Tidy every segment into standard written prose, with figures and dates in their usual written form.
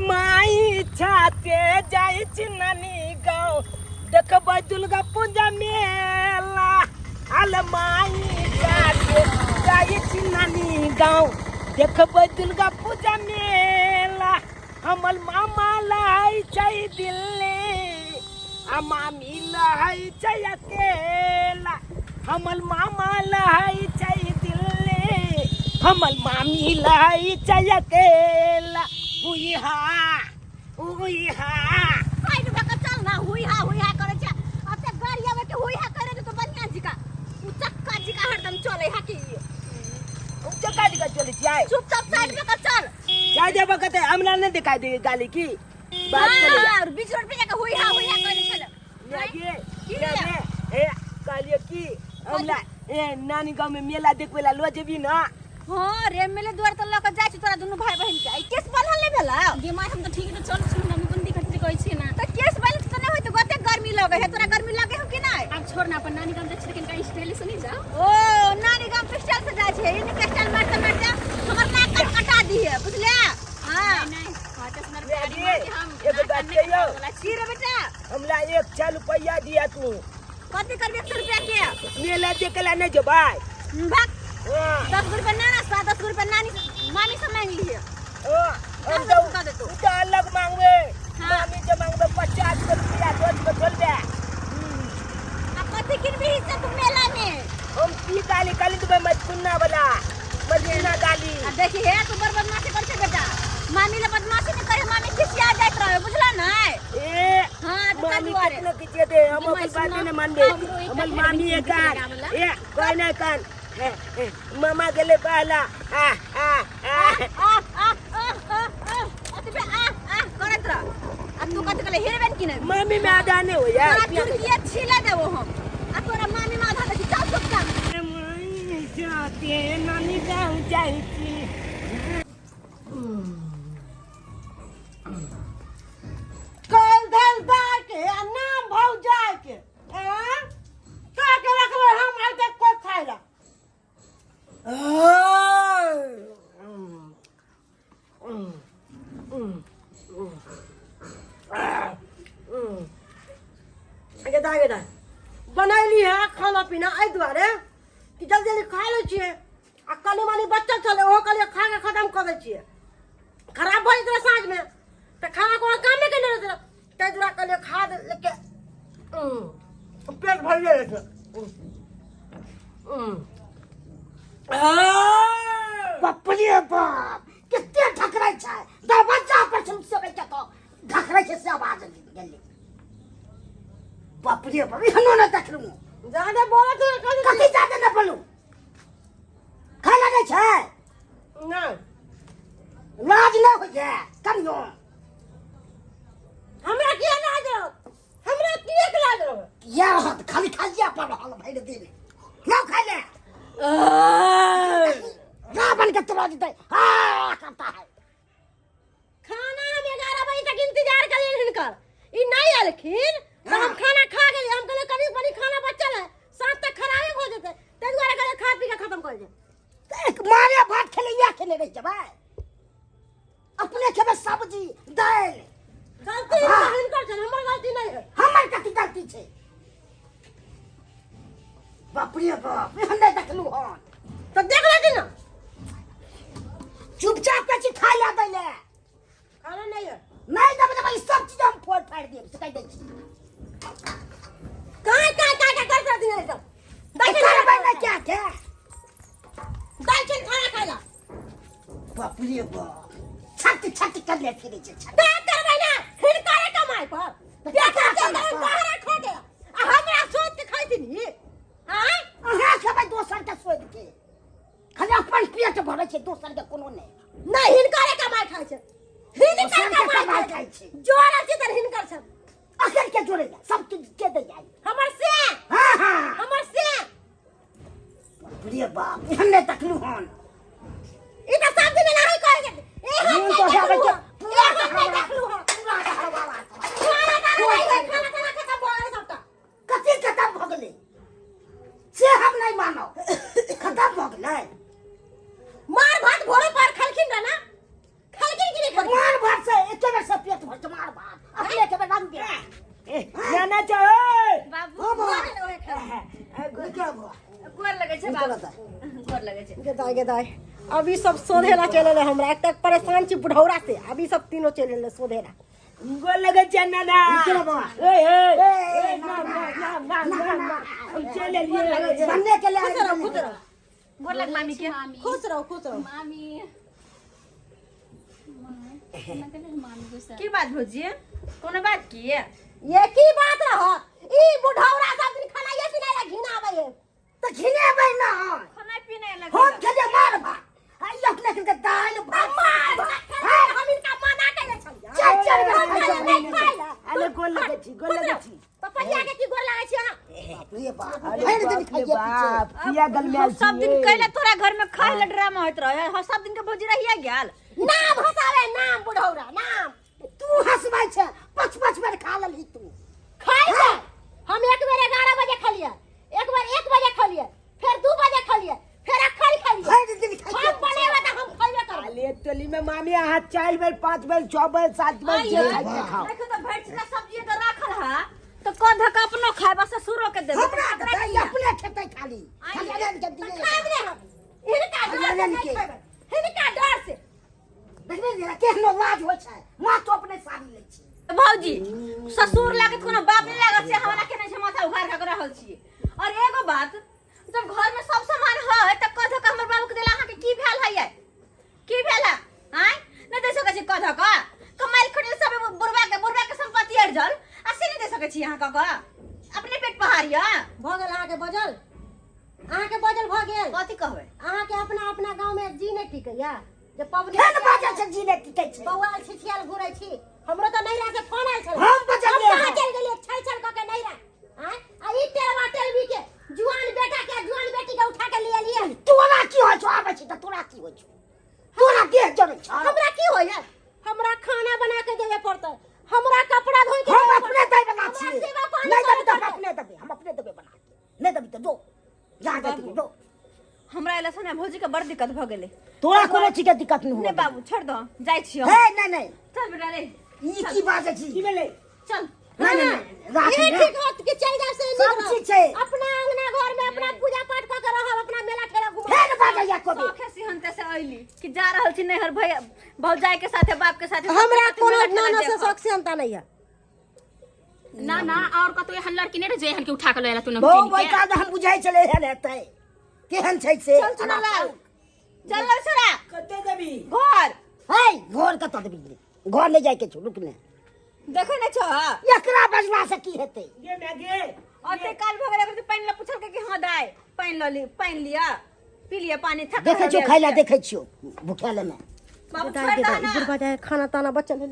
माई इच्छा ते जाइ छी नानी गाँव देखबै दुर्गा पूजा मेला आल माई इच्छा ते जाइ छी नानी गाँव देखबै दुर्गा पूजा मेला हमर मामा लहै छै दिल्ली आ मामी लहै छै अकेला हमर मामा लहै छै दिल्ली हमर मामी लहै छै अकेला हुई हा हुई हा। साइड भऽ कऽ चल ना, हुई हा हुई हा करै छै। अते गाड़ी आबै के हुई हा करे तो बढ़िया जिका उ चक्का जिका हरदम चले हा की। उ चक्का जिका चले छियै। चुपचाप साइड भऽ कऽ चल। जाय देबऽ कते हमरा नहि दिखाई दे गाली की बात हाँ, करे। हाँ, और बीच रोड पे जाके हुई हा हुई हा करे छले। ये की ये रे? ए कहलिए की हमरा ए नानी गांव में मेला देखबै ला लो जेबी ना? हाँ रे, मेले दुआर तो लऽ के जाइ छी तोरा दुनू भाई बहिन के। ई केस बन्हल नहि भेलौ? गे माय, हम तऽ ठीक ने चल छी, मम्मी कोन दिक्कत छै कहै छी ना। तऽ केस बन्हल तऽ नहि होइत, कते गर्मी लगै है तोरा? गर्मी लगै हौ कि नहि? आब छोड़ ना, अपन नानी गाम जाइ छी तऽ कनिका स्टाइल से नहीं जाओ। ओ नानी गाम के स्टाइल से जाइ छै, इने के स्टाइल मारते मारते हमर नाक कान कटा दिहे, बुझले? हाँ। नहीं नहीं, हाँ तऽ सुनर ले प्यारी गे, माँ के हम एगो नाक बात कान नहि कहियौ? कटाबै वाला छी। की रे बेटा? हमरा 100 रुपया दिया तू। कथी करबी 100 रुपया के? मेला देखे ला नहीं जेबै। भाग। हाँ। 10 रुपया नाना सा, 10 रुपया नानी से, मामी से मांग लिहे। हाँ, हम दस तो रुपया दे तू। उ तो अलग मांगबे। हाँ। मामी से मांगबे 50 रुपया, 10 गो छोड़बे। आ कथी किनबी से तू मेला में? हम की गाली काली देबै मजकुन्ना वाला मजकुन्ना गाली। आ देखी हे, तू बड़ बदमाशी कर छै बेटा। मामी ले बदमाशी नहीं करे, मामी खिसिया जाइत रहे, बुझला नहीं? ए हाँ, तो मामी दुआरे। कितना खिसिया दे, हम माई अपन बात सुनना, नहीं मानबे। हमरो एकटा हमर हेयर मामी बैंड एक कान लगावला। ए कोई नहीं कान ए, ए, मामा गेले पहला आ आ आ आ आ आ आ आ अतबे आ आ करत रह। आ तू कथी कहले हेयर बैंड किने? मामी में आधा नहीं हो यार। तोरा चुरकिया छीला देबो हम आ तोरा मामी में आधा देखी। चल चुपचाप। माई जाते नानी गाँव जाइ छी। कल धल दाय के आ नाम भौजाय के आँ का के रखबै हम आइ तक कोइ खाइ ला। गेदा गेदा बनैली है खाना पीना एहि दुआरे कि जल्दी जल्दी खा लै छियै आ कनि मनि बचल छलै ओहो कहलियै खा के खतम कऽ दै छियै, खराब भऽ जेतै साँझमे तऽ खाना कोनो कामे के नहि रहतै। ताहि दुआरे कहलियै खा दे लेके पेट भरिए जेतै। बाप रे बाप, कते ढकरै छै दरवाजा पर से उठबै छै तऽ ढकरै छै से आवाज गेलै। बाप रे बाप, एहनो नहि देखलहुँ। जादे बोलत है कथी? कथी जादे नहि बोलू? खाय लगै छै? नहि। लाज नहि होइए कनियो? हमरा किया लाज रहत? हमरा किया के लाज रहत? किया रहत? खाली खाइए पर रहल भरि दिन। लाउ खाइ ले। रावण के तोड़ा जेतै हा करता है। खाना हम 11 बजे तक इंतजार करिए हिनकर, ई नहीं अलखिन तऽ हम खाना खा गेलियै। हम कहलियै कनि मनि खाना बचल है, साँझ तक खराबे हो जेतै, ताहि दुआरे कहलियै खा पी के खत्म कर जे। एक मारे भात खेले या खेले रहि जेबै, अपने खेबै सब्जी दालि। गलती हाँ। हिनकर छै, हमर गलती नहीं है। हमर कथी गलती छै? बाप रे बाप, एहन नहि देखलहुँ हन। तऽ देख लेती ना। चुपचाप कहै छी खाय लए दै ले। खाना नहीं है। नहि देबै तऽ ई सब चीज हम फोड़ फाड़ि देब से कहि दै छी। काहे काहे काहे काहे करैत रहथिन ई सब? तऽ करबै ने क्या के? दाइ छियनि खाना खाय ला। बाप रे बाप, छट छट करले फिरै छै छट। का करबै ना हिनकरे कमाइ पर? तऽ बेटा ककरा चल कमाइ पर? बाहर खा के आ हमरा सोच के खैथिन ही आँय? अहाँ खेबै दोसर के सोचि के, खाली अपन पेट भरै छै, दोसर के कोनो नहि। नहि, हिनकरे कमाइ खाइ छै, हिनकर दोसर के कमाइ कमाइ खाइ खाइ छै। छै। जोड़ल छै तऽ हिनकर छै। अखन के जोड़ै सब के के दै जाइ? हमर से। हाँ हाँ, हमर से। बाप रे बाप, एहन नहि देखलहुँ हन। ई तऽ सब दिन एनाही कहै छै। एहन मोन नहि तऽ आबै देखलहुँ छै हन। पूरा एहन नहि देखलहुँ हन। पूरा हवा खाना ताना नहि है, खाना ताना खतम भऽ गेलै सबटा। कथी खतम भऽ गेलै से हम नहि मानब। खतम भऽ गेलै? मार भात भोरे पर खलखिन रह ना? खलखिन कि नहि खलखिन? मार भात से एके बेर दाई गे दाई, अब ई सब शोधे ला चले ले हमरा। एक तक परेशान छी बुढ़ौरा से, अब ई सब तीनों चले ले शोधे ला। गोर लगै छै नाना। नीचे रह बाबा। ए ए ए, ए, ना ना ना ना ना ना, हम चलि एलियै। बनने के लिए खुश रहो, खुश रहो। गोर लग मामी के। मामी। खुश रहो, खुश रहो। मामी, मामी गुस्सा। की बात भौजी? कोनो बात की? ये की बात रह? ई बुढ़ौरा सब दिन खाना पीना ला घिना आबै है। तऽ घिनेबै ना। खाना पीना लग हम खेलियै मार भात आ ई अपने के दालि भात। मार भात खेलियै, हम इनका मना केने छलियै। चारि चारि बेर हम खाइ कहलियै, छलियै। नहि खाइ ला। अरे गोर लगै छी, गोर लगै छी। पपैया के की गोर लागै छी अहाँ? बाप रे बाप, अरे भरि दिन बाप रे खाइए पीछे। बाप, किया गलमायल सब दिन छियै? कैले तोरा घर में खाए ला ड्रामा होइत रहे? हम सब दिन के भौजी रहिया गेल। नाम हंसावे, नाम बुढ़ौरा नाम। तू हंसबै छै, पाँच पाँच बेर खा लेलही तू। खाइ छै। हम एक बेर 11 बजे खलियै, एक बेर 1 बजे खलियै, फेर 2 बजे खलियै, फेर अखन खलियै। भरि दिन खाइए। हम बनेबै तऽ हम खइबे करबै। अरे टोली में मामी अहाँ 4 बेर, 5 बेर, 6 बेर, 7 बेर जे खाइ से खाओ। देखो तऽ भरि छिला सब्जी तऽ राखल है, तऽ कह धक अपनो खाय बस, ससुरो के देबै। हमरा देतै, ई अपने खेतै खाली। खाली अनैन के दियै। खायब नहि हम। हिनका डर से अनैन नहि के। खैबै। हिनका डर से। देखबै ने केहनो लाज होइ छै, माँ तो अपने साड़ी लै छै। भौजी, ससुर लागत कोनो बाप नहीं लागत से हमरा के नहीं छै, माथा उघार के रहल छी। और एगो बात, जब घर में सब सामान है त कह धक हमर बाबू के देला अहाँ के की भेल है? ये की भेल है? आय नहीं दे सकै छी कह धक? कमाइल खटेल सब बुढ़वा के संपत्ति अर्जल आ से नहीं दे सकै छी अहाँ कह कऽ? अपने पेट पहाड़िया। भऽ गेल अहाँके बजल, अहाँके बजल भऽ गेल। कथी कहबै? अहाँके अपना अपना गाँव में जी नहि टिकैया जे पबनी केहन बाजै छै, जी नहि टिकै छै। बौआल छिछियाल घुरै छी। हमरो तऽ नैहरा से फोन आयल छलै। हम बजलियै। हम कहाँ चलि गेलियै छल छल कऽ के नैहरा? आँय, आ ई टेलवा टेलवी के जुआन बेटा के, जुआन बेटी के उठा के ले एलियै। तोरा की होइ छौ? आबै छी तऽ तोरा की होइ छौ? तोरा देह जरै छौ? हमरा की होइया? हमरा खाना बना के देबे पड़तै, हमरा कपड़ा धोइ के हम देबे अपने पड़तै, दै बला हमरा छियै। सेवा पानी नहि करे देबी तऽ हम पड़तै। अपने देबै, हम अपने देबै बना के। नहि देबी तऽ जो जा देती जो। हमरा एला से ने भौजी के बड़ दिक्कत भऽ गेलै। तोरा कोनो चीज के दिक्कत नहि नहीं हुआ। बाबू, छोड़ दो, जाइ छियै। हे, नहि नहि। चल बेटा रे। ई की बाजै छी? की भेलै? चल। नहि नहि नहि, राख ई ने। ठीक होत कि चलि जाउ से नीक सब रहत। ठीक छै। अपना अंगना घर में अपना पूजा पाठ कऽ के रहब, अपना मेला ठेला घुमब। फेर बाजैया कोबी। शौखे सिहनते से अइली कि जा रहल छी नैहर भैया भौजाई के साथे, बाप के साथे, सबके हमरा साथे कोनो मेला ठेला नाना से देखब। शौक सेहनता नहीं है। ना ना, और कतौ एहन लड़की नहीं रहे जे एहन के उठा के लऽ आएला तू। बहु नमकीन भाई के काज हम बुझाइ छलै एहन हेतै, केहन छै से। चल चुनालाल, चल लल छोरा। कते देबी? घर। है, घर कतऽ देबी? घर नहि जाइके छौ, रुक ने। देखै नै छौ? एकरा बजला से की हेतै? गे माय गे। ओते काल भऽ गेल, एकर पानि लऽ पुछलकै कि हँ दाय, पानि लऽ ली, पानि लिअ, पी लिअ पानि, थक देखै छियौ खाइ लए, देखै छियौ भुखायल मे। बाबू, छोड़ि दह ना। बुढ़बा जाए खाना ताना बचल है।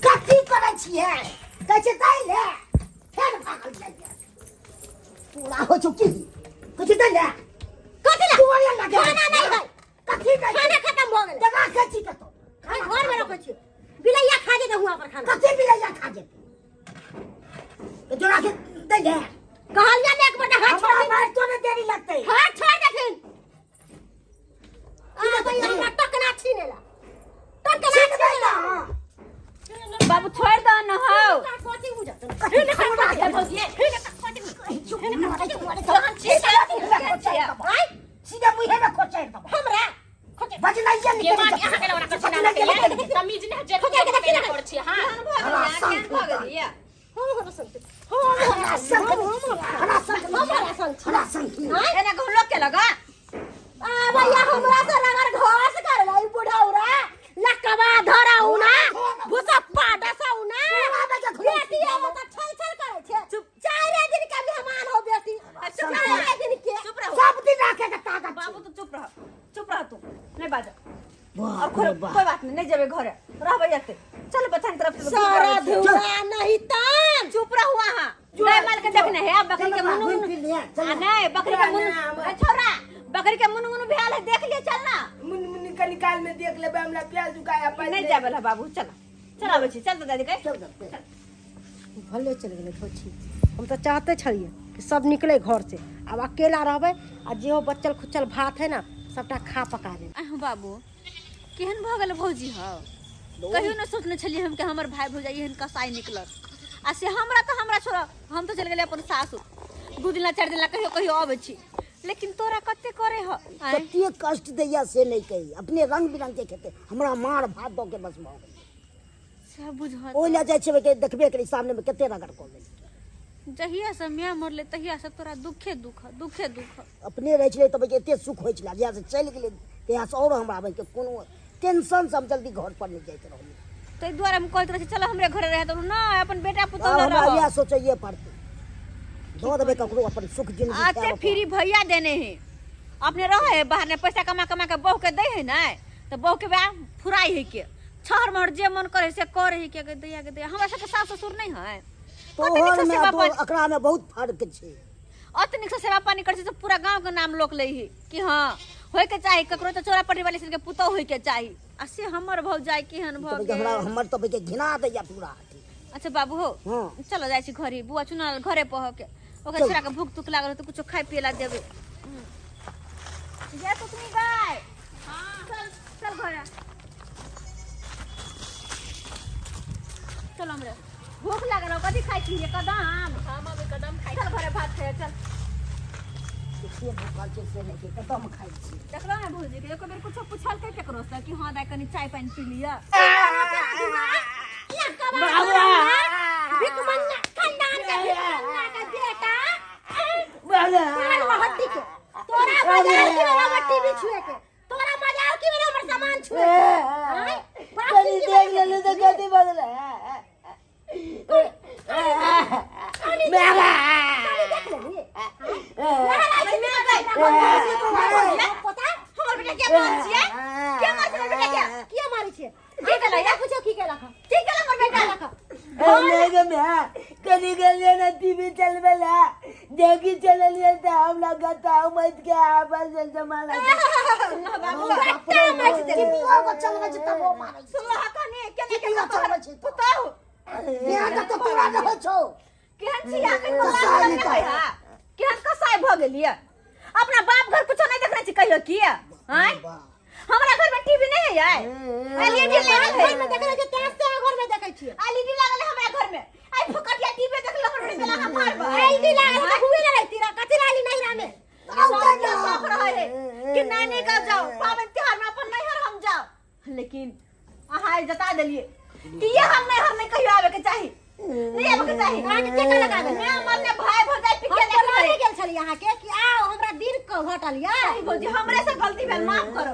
कथी करै छियै? कहै छै दै ले, फेर भागल जाइए। तोरा होइ छौ की? कहै छै दै ले। कथी ला? तोरे लगे। खाना नहीं है। कथी नहि? खाना खत्म भऽ गेलै। तऽ राखै छी कतौ? हम घर में रखै छी, बिलैया खा जेतै हुआं पर खाना। कथी बिलैया खा जेतै? तऽ तोरा के दै ले। कहलियै ने एक बेर हाथ छोड़ हमरा दे। मारि तो नहि देरी लगतै। हाथ छोड़ देथिन। आ भैया, हमरा टकना छीनेला, टकना छीनबै छीनेला। ना। बाबू, छोड़ि दह न हौ। कथी बुझत? जहन छी आँय? सीधे मुँहे में खोचैड़ देबौ। हमरा बजनाइये ये निकलि मामी, अहाँ के ओना कर छी ना? तमीज नहीं जे कर छी। हां। भऽ गेलै, भऽ गेलै। हम संग हमरा संग, हमरा संग, हमरा संग छी। हमरा संग। एना कहूँ लोक के लगा। आ भैया, हमरा से रगड़ घास कर लै बुढ़ौरा, लकवा धराउ ना, भुसप्पा डसाउ ना। बेटी आवे त छल छल करे छै। चुप, चारे दिन के मेहमान हो बेटी, चुप रहो। चारे दिन के। चुप रहो। सब दिन राखे के ताकत। बाबू, तू चुप रह, चुप रह, तू नहीं बाज। बाप और रे कोई बाप। कोई बात नहीं, नहीं जेबे घरे, रहबे एते। चल बच्चा के तरफ से। सारा धुआ नहीं तान। चुप रहो अहाँ। गाय माल के देखने है बकरी के मुनु घूम फिर लिया, चल। आ नहीं, बकरी के मुनु, ए छोरा, बकरी के मुनु मुनु भेल है, देख लियो, चल ना। मुन मुन कनी काल में देख लेबै, हमरा प्याज दुकाया पाइ। नहीं जाबे ला बाबू, चल चल, आबै छी, चल तो दादी के। चल चल। भले चलि गेलै धोछी। हम तऽ चाहते छलियै कि सब निकले घर से, आब अकेला रहबै आ जेहो बचल खुचल भात है ना, सबटा खा पका देबै। अहँ बाबू, केहन भऽ गेल भौजी हौ? कहियो ने सोचने छलियै हम कि हमर भाय भौजाई एहन कसाई निकलत। आ से हमरा तऽ हमरा छोड़, हम तऽ चलि गेलियै अपन सासुर, 2 दिन ला, 4 दिन ला कहियो कहियो अबै छी। लेकिन तोरा कते करे ह आँय? कते कष्ट दैया से नहि कही अपने रंग बिरंग के खेते हमरा मार भात दऽ के बस भऽ गेल से बुझत ओहि लए जाइ छियै के देखबे करी सामने में कते रगड़ कऽ लेल जहिया से माय मरले तहिया से तोरा दुखे दुख दुखे दुख अपने रहै छलै तब एते सुख होइ छलै जहिया से चलि गेलै तहिया से आओर हमरा बहिनके कोनो टेंशन से हम जल्दी घर पर नहि जाइत रहली ताहि दुआरे हम कहैत रहै छी चलो हमरे घरे रहे तऽ नहि अपन बेटा पुतोह आब लग हमरा रह इएह सोचैए पड़तै दऽ देबै ककरो अपन सुख जिंदगी आते खायब फ्री भैया देने है अपने रहे है बाहर में पैसा कमा कमा के बहू के दै है ना तो बहू के बा फुराई है के छहर महर जे मन करे से करे है के दैया के दैया हमरा सबके सास ससुर नहीं है तोहर में सेवा तो पानी एकरा में बहुत फर्क छै अत नीक से सेवा पानी करै छै तऽ पूरा गांव के नाम लोक लै है कि हाँ होय के चाही ककरो तऽ चोरा पटी वाली के पुतोह होय के चाही आ से हमर भौजाई केहन भऽ तऽ हमरा गेल हमर तऽ के घिना दैया पूरा अथी अच्छा बाबू हो हाँ चलो जाइ छी घरे बुआ चुना घरे पह के ओकरा चल। छोरा के भूख तुख लागल तऽ कुछो खाय पिए ला देबै जा तुतनी गाय चल चल घरे चल हमरे भूख लागल हो कथी खाइ छी कदम हाँ मम्मी कदम खाइ चल घरे भात खाइ चल से भूखल छै से नहि छै कदम खाइ छी देखलो ने भौजी के एको बेर कुछो पूछलकै केकरो से कि हाँ दाइ कनी चाय पानि पी लिअ तोरा बाजार की बेरा हमर टीवी छुए के तोरा बाजार की बेरा हमर सामान छुए के आँय? बाप कनी की देख लेलू तऽ कथी बदल हमर बेटा के मार छियै के मार छियै हमर बेटा के किया मारै छियै की केला या पूछो की केलक हँ? की केला हमर बेटा नहीं गे मैं कनी गेलियै ने टीवी चलबै ला देखी चललियै तऽ हमरा गता उमैत के आपस से जमा लगा गट्टा मारि देलकै। टीवीओ को चलबै छै तबो मारै छै सुनलो हा कनी केना के टीवीओ चलबै छै तऽ। पुतहु बिहार तक तऽ तोरा रहै छौ केहन छी अहाँ कसाई कसाई निकाल। केहन कसाई भऽ गेलियै अपना बाप घर कुछो नहीं देखने छी कहियो की आँय हमरा घर में टीवी नहीं है यार एलईडी लागल है घर में देखै छियै तें से घर में देखै छियै एलईडी लागल है हमरा घर में आई फुकटिया टीवी देखल हमर बेटा गेला हम मारब एलईडी लागल तऽ हुए ने रहती रह कथी लाली नहीं रामे सबके शौक रहे है कि नानी गाँव जाओ पावन त्योहार में अपन नैहर हम जाओ लेकिन अहाँ आई जता देलिए कि ये हम नैहर नहीं कहियो आवे के चाही नहीं आवे के चाही अहाँके के कहलक आबै? मैं मरने भाई भौजाई हम पिके बोलाने देखबै गेल छलियै अहाँके कि आओ हमरा दिन क घटल यऽ नहीं भौजी हमरे से गलती भेल माफ करो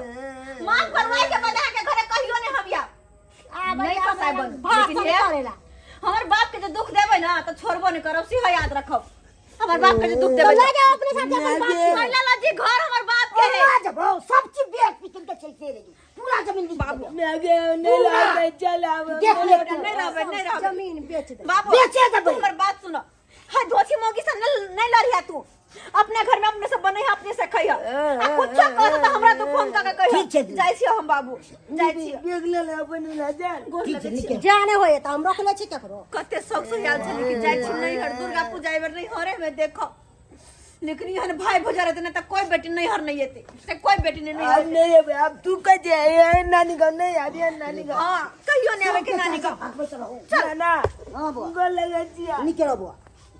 माफ करवाए के बाद अहाँ के घरे कहियो नहीं हम आब आबै नहीं फसाय बन भाषण लेकिन हे, करेला हमर बाप के जे दुख देबै ना तो छोड़बो नहीं करब सेहो याद रखब हमर बाप के जे दुख तो देबै लऽ जाओ अपने साथे अपन बाप के। महिला लाजी घर हमर बाप के है ना जब सब चीज बेच पीट के चलते रही पूरा जमीन बेच बाबू मैं गे नहीं रहबै चल आब देख ले तू। नहीं रहबै नहीं रहबै जमीन बेच दे बाबू बेचे देबै। तू हमर बात सुनो हाय दोषी मौगी से नहीं नहीं लड़िया तू अपने घर में अपने से बनै है अपने से खैह आ कुछो कर तो हमरा तू फोन कर के कहियो ठीक छै दीदी। जाइ छियो हम बाबू जाइ छियो देख ले अपन लजल गोर ठीक छै लगै छियो निके जाने होए तऽ हम रोकले छी केकरो कते शौक से आयल छलै कि जाइ छी नैहर दुर्गा पूजा एहि बेर नैहरे में देखो लेकिन एहन भाई भौजा रहते ना तऽ कोई बेटी नैहर नहीं एते से कोई बेटी नहीं नैहर अब नहीं अबे अब तू कह दे ये नानी गाँव नहीं अभी ये नानी गाँव हाँ कहियो नहीं आवे के नानी गाँव भागबै से रहू ना ना हाँ बुआ गोर लगे छिया निके रह बुआ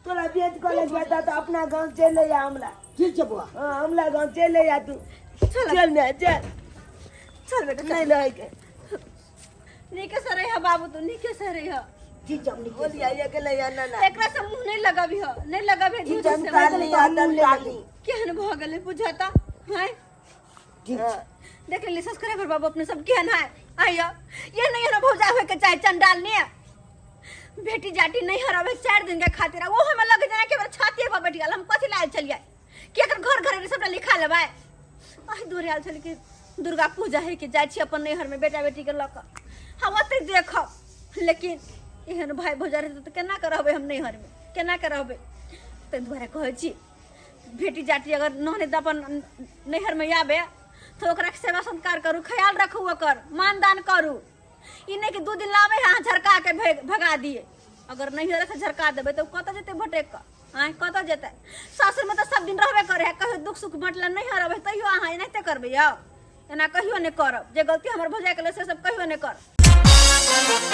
तोरा बेच कॉलेज बता तो अपना गाँव चले जा हमरा ठीक छै बुआ हाँ हमरा गाँव चले जा तू चल ना चल चल बेटा नहीं रह के नीके से रह बाबू तू नीके से रह ठीक छै हम निके बोलिया ये के ले जा ना ना एकरा से मुंह नहीं लगाबी हो नहीं लगाबी दूध से जनता नहीं आदत डाली केहन भऽ गेलै बुझाता हैं ठीक छै देख लेली सब्सक्राइबर बाबू अपने सब केहन है आइयो ये नहीं है भौजा होय के चाहे चंडाल ने बेटी जाटी नहीं हरावे चार दिन के खातिर आ वो हमें लगे जना के हमरा छाती पर बैठ गेल हम कथी लायल चलिए कि एकर घर घर सबटा लिखा लेबै आइ दूर आयल छल कि दुर्गा पूजा है कि जाइ छी अपन नैहर में बेटा बेटी के लऽ कऽ हम ओतै देखब लेकिन एहन भाई भौजा रहतै तऽ केना के रहबै हम नैहर में केना के रहबै ताहि दुआरे कहै छी बेटी जाटी अगर नहने तऽ अपन नैहर में आबे तऽ ओकरा सेवा सत्कार करू ख्याल रखू ओकर मानदान करू ई नहि कि दू दिन लाबै है अहाँ झरका के भगा दिए अगर नैहर से झरका देबै तऽ ओ कतऽ जेतै भटकि कऽ आँय कतऽ जेतै सासुरमे तऽ सब दिन रहबे करै है कहियो दुख सुख बाँटला नैहर अबै तैयो अहाँ एनाहिते करबै यौ एना कहियो नहि करब जे गलती हमर भौजाइके लेल से सब कहियो नहि करब।